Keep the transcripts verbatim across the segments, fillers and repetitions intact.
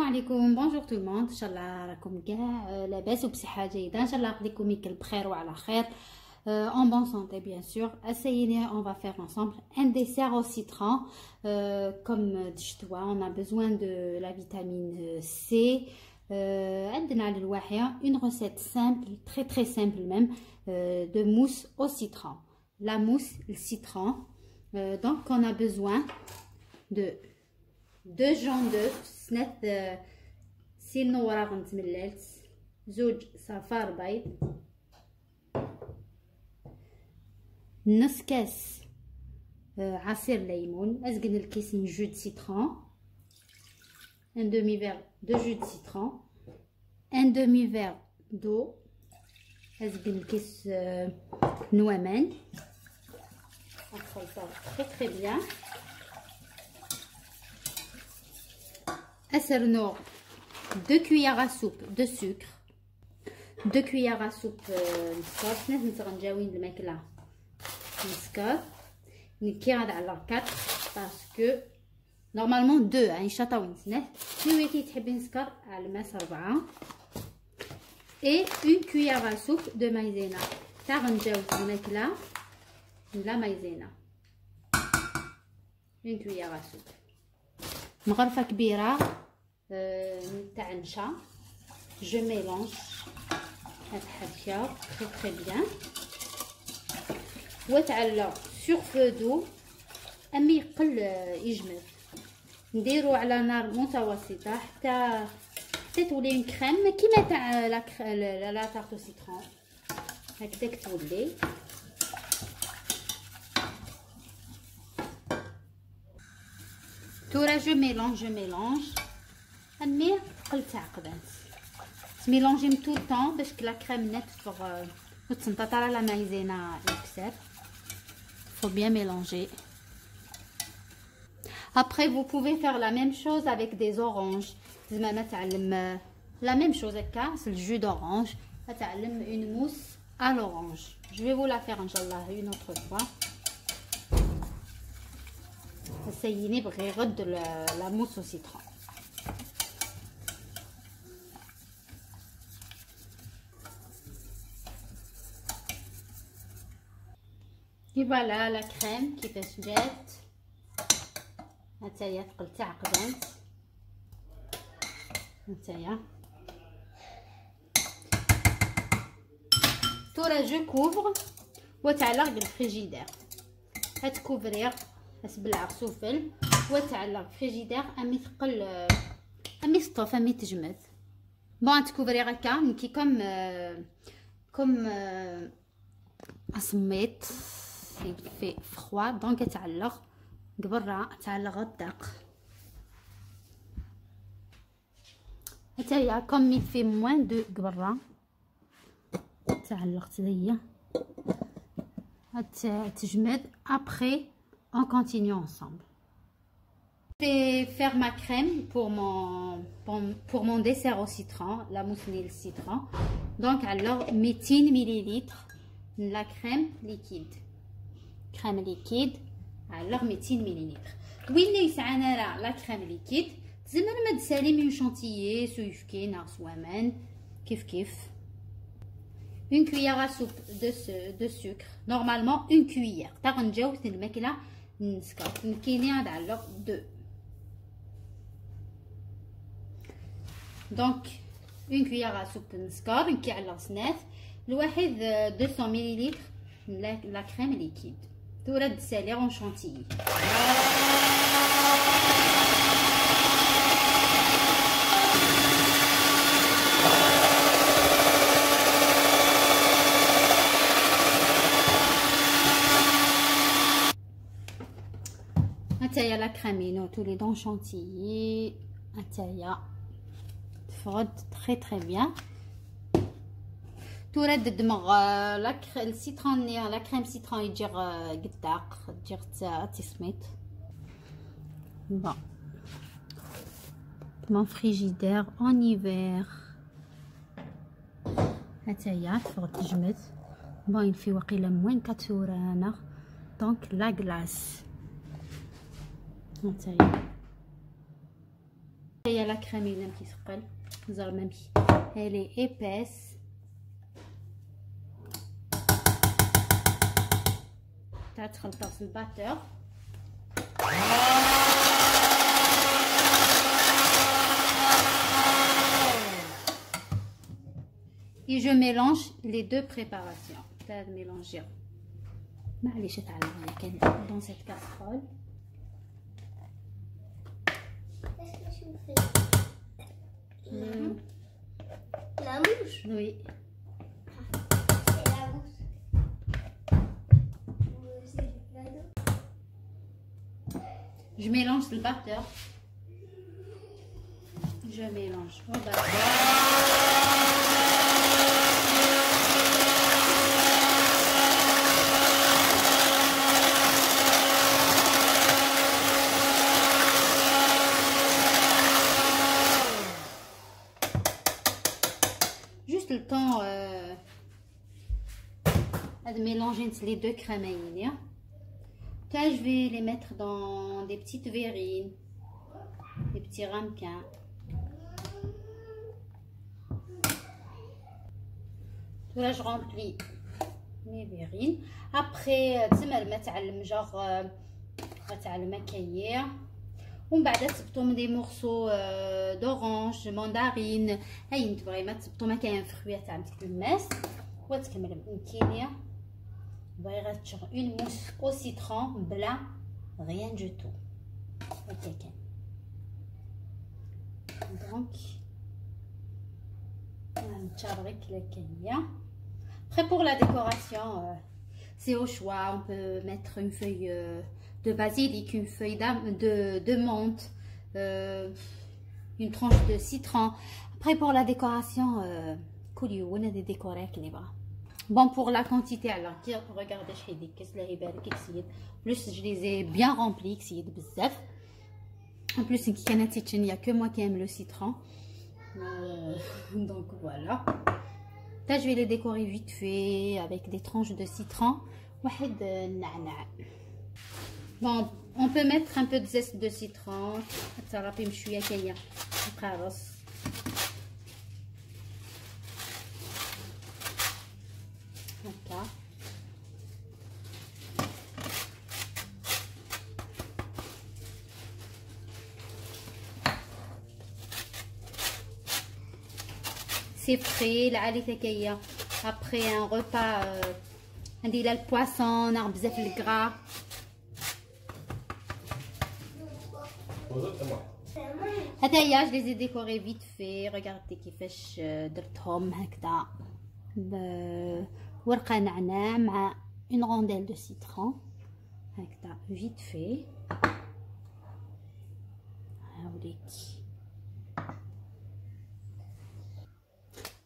عليكم، bonjour tout le monde. ان شاء الله راكم كاع لاباس وبصحه جيده، ان شاء الله قضيكم يكل بخير وعلى خير. Euh, en bonne santé, bien sûr. Essayez, on va faire ensemble un dessert au citron. Euh, comme de chez toi, on a besoin de la vitamine C. Euh, عندنا للواحية une recette simple, très très simple même, euh, de mousse au citron. La mousse, le citron. Euh, donc, on a besoin de deux jaunes d'œufs, سنات, آه، سين وراغ تملالت, زوج صفار بيض, نص كاس, آه، عصير ليمون, أزقن الكيس من jus de citron, un demi-verre de jus de citron, un demi-verre d'eau, أزقن الكيس, آه، نوامان. نخلطو très très bien. أسرنو deux cuillères à soupe de sucre, deux cuillères à soupe, آه، نسكر, سنات نتغنجاوين الماكلة نسكر. نكي هذا على quatre parce que normalement deux, يعني شطاوين سنات. Mais وي كي تحبي نسكر على الماس ربعة. Et une cuillère à soupe de maïzena. تاع غنجاوز الماكلة لا maïzena. Une cuillère à soupe. مغرفة كبيرة, آه، تاع نشا. Je mélange هاد الحركة très très bien. وتعلى sur feu doux, أمي يقل, آه، يجمد. نديرو على نار متوسطة حتى, حتى تولي une crème كيما تاع la cr-, la, la, la tarte au citron. هكذاك تولي. تورا je mélange, je mélange. أمي قلت عقبات. تميلونجي tout le temps باش la crème نتفغ, وتسنطط على la maïzena يكسر. Faut bien mélanger. Après, vous pouvez faire la même chose avec des oranges. زعما ما تعلم, آه, la même chose هكا, c'est le jus d'orange. تعلم une mousse à l'orange. Je vais vous la faire, إن شاء الله, une autre fois. سيني بغي غد ل-, la mousse au citron. Et voilà la crème كيفاش جات. هانتايا ثقل تاع قبانت. هانتايا. تورا je couvre وتعلق بالفريجيدير. هتكوفريغ، هتبلع سفل وتعلق فريجيدير. امي ثقل، امي سطوف، امي تجمد. Bon, تكوفريغ هكا نكي comme, آه، comme, آه، اسميت في فخوا. Donc تعلق قبرة، تعلق الدق. هتايا comme il fait moins de قبرة، تعلقت ليا. هت-، تجمد. Après, on continue ensemble. Je vais faire ma crème pour mon, pour, pour mon dessert au citron, la mousse au citron. Donc, alors, ميتين millilitres la crème liquide. Crème liquide, alors ميتين millilitres. وين ليس عنا la crème liquide, تزمر ما تسالي من chantilly, سويفكي, ناقص ومن, كيف كيف. Une cuillère à soupe de su-, de sucre. Normalement, une cuillère. تاغنجاوث الماكلة نسكر. نكيني هاد على deux. Donc, une cuillère à soupe نسكر، نكي على سنات. الواحد, آه، deux cents millilitres la, la crème liquide. تورا دسالي en chantilly. هتايا la crème ينو تولي دون chantilly. هتايا تفرد très très bien. تورا ددمغ, آه, la cr-, السيترون ني, la crème citron يجي, آه, قداق, يجي غت-, تسميت. Bon. Mon frigidaire en hiver. هتايا تفرد تجمد. Bon, il fait واقيلا moins quatre heures هنا. Donc, la glace. هتايا. هي la crème هنا كي ثقل. زعما مشي. Elle est épaisse. تاع تخلطها في الباتور. Et je mélange les deux préparations. تاع mélanger. معليش، تعلم كان dans cette casserole. La mouche. Oui. C'est la mouche. Je mélange le batteur. Je mélange au batteur. Juste le temps, euh, de mélanger les deux crèmes. Là, je vais les mettre dans des petites verrines, des petits ramequins. Là, je remplis mes verrines. Après, euh, تسمى ما تعلم genre, euh, ما تعلم هكايا. ومن بعد تبطوا des morceaux, euh, d'orange, mandarine. هاي انت بغي ما تبطوا ما كاين fruit تاع تلماس. وتكمل ممكنيه. بغي غتشغل une mousse au citron بلا rien du tout. هكا كان. Donc نتشارك لكنيا. Après, pour la décoration, euh, c'est au choix. On peut mettre une feuille, euh, de basilic, une feuille d'am- de, de menthe, euh, une tranche de citron. Après, pour la décoration, euh, كل يوم ولا دي ديكوري كي نبغى. Bon, pour la quantité, alors, regardez, je dis que c'est les plus, je les ai bien remplis, c'est بزاف. En plus, il n'y a que moi qui aime le citron. Euh, donc voilà. Là, je vais les décorer vite fait avec des tranches de citron. واحد النعناع. Bon, on peut mettre un peu de zeste de citron. حتى رابي مشويه كاينه. نقرص هكا. C'est frais, العالي تاكيا. Après un repas, euh, عندي لا البواسون ناغ بزاف الكرا. هذا هي، je les ai décorés vite fait. Regardez كيفاش درتهم هكذا بورقه نعناع مع une rondelle de citron هكذا vite fait. هاوليك.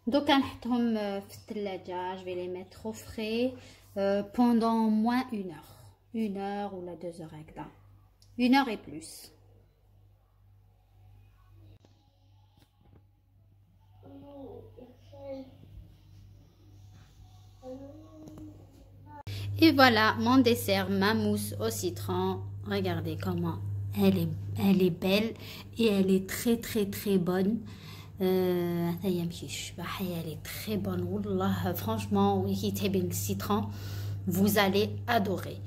دوكا نحطهم في الثلاجة. Je vais les mettre au frais, euh, pendant moins une heure, une heure ولا deux heures هكذا. Une heure et plus. Et voilà mon dessert, ma mousse au citron. Regardez comment elle est, elle est belle et elle est très très très bonne. Euh, هذا هي مشي الشباح، elle est très bonne والله. Franchement, oui, qui تحبين le citron, vous allez adorer.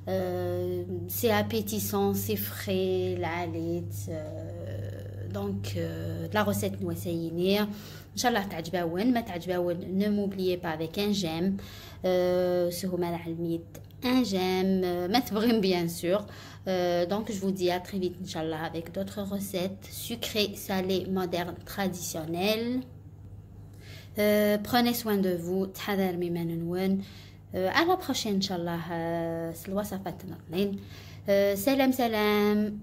Euh, c'est appétissant, c'est frais, العاليت. Euh, donc, euh, la recette نواسيني. ان شاء الله تعجباون. ما تعجباون, ne m'oubliez pas avec un j'aime. Euh, سهوم على علميت un j'aime, euh, ما تبغين, bien sûr. Euh, donc, je vous dis à très vite, Inch'Allah, avec d'autres recettes sucrées, salées, modernes, traditionnelles. Euh, prenez soin de vous. تحضر ميمان نون. Euh, à la prochaine, Inch'Allah. Euh, سلوى صفات نطلين. Euh, سلام سلام.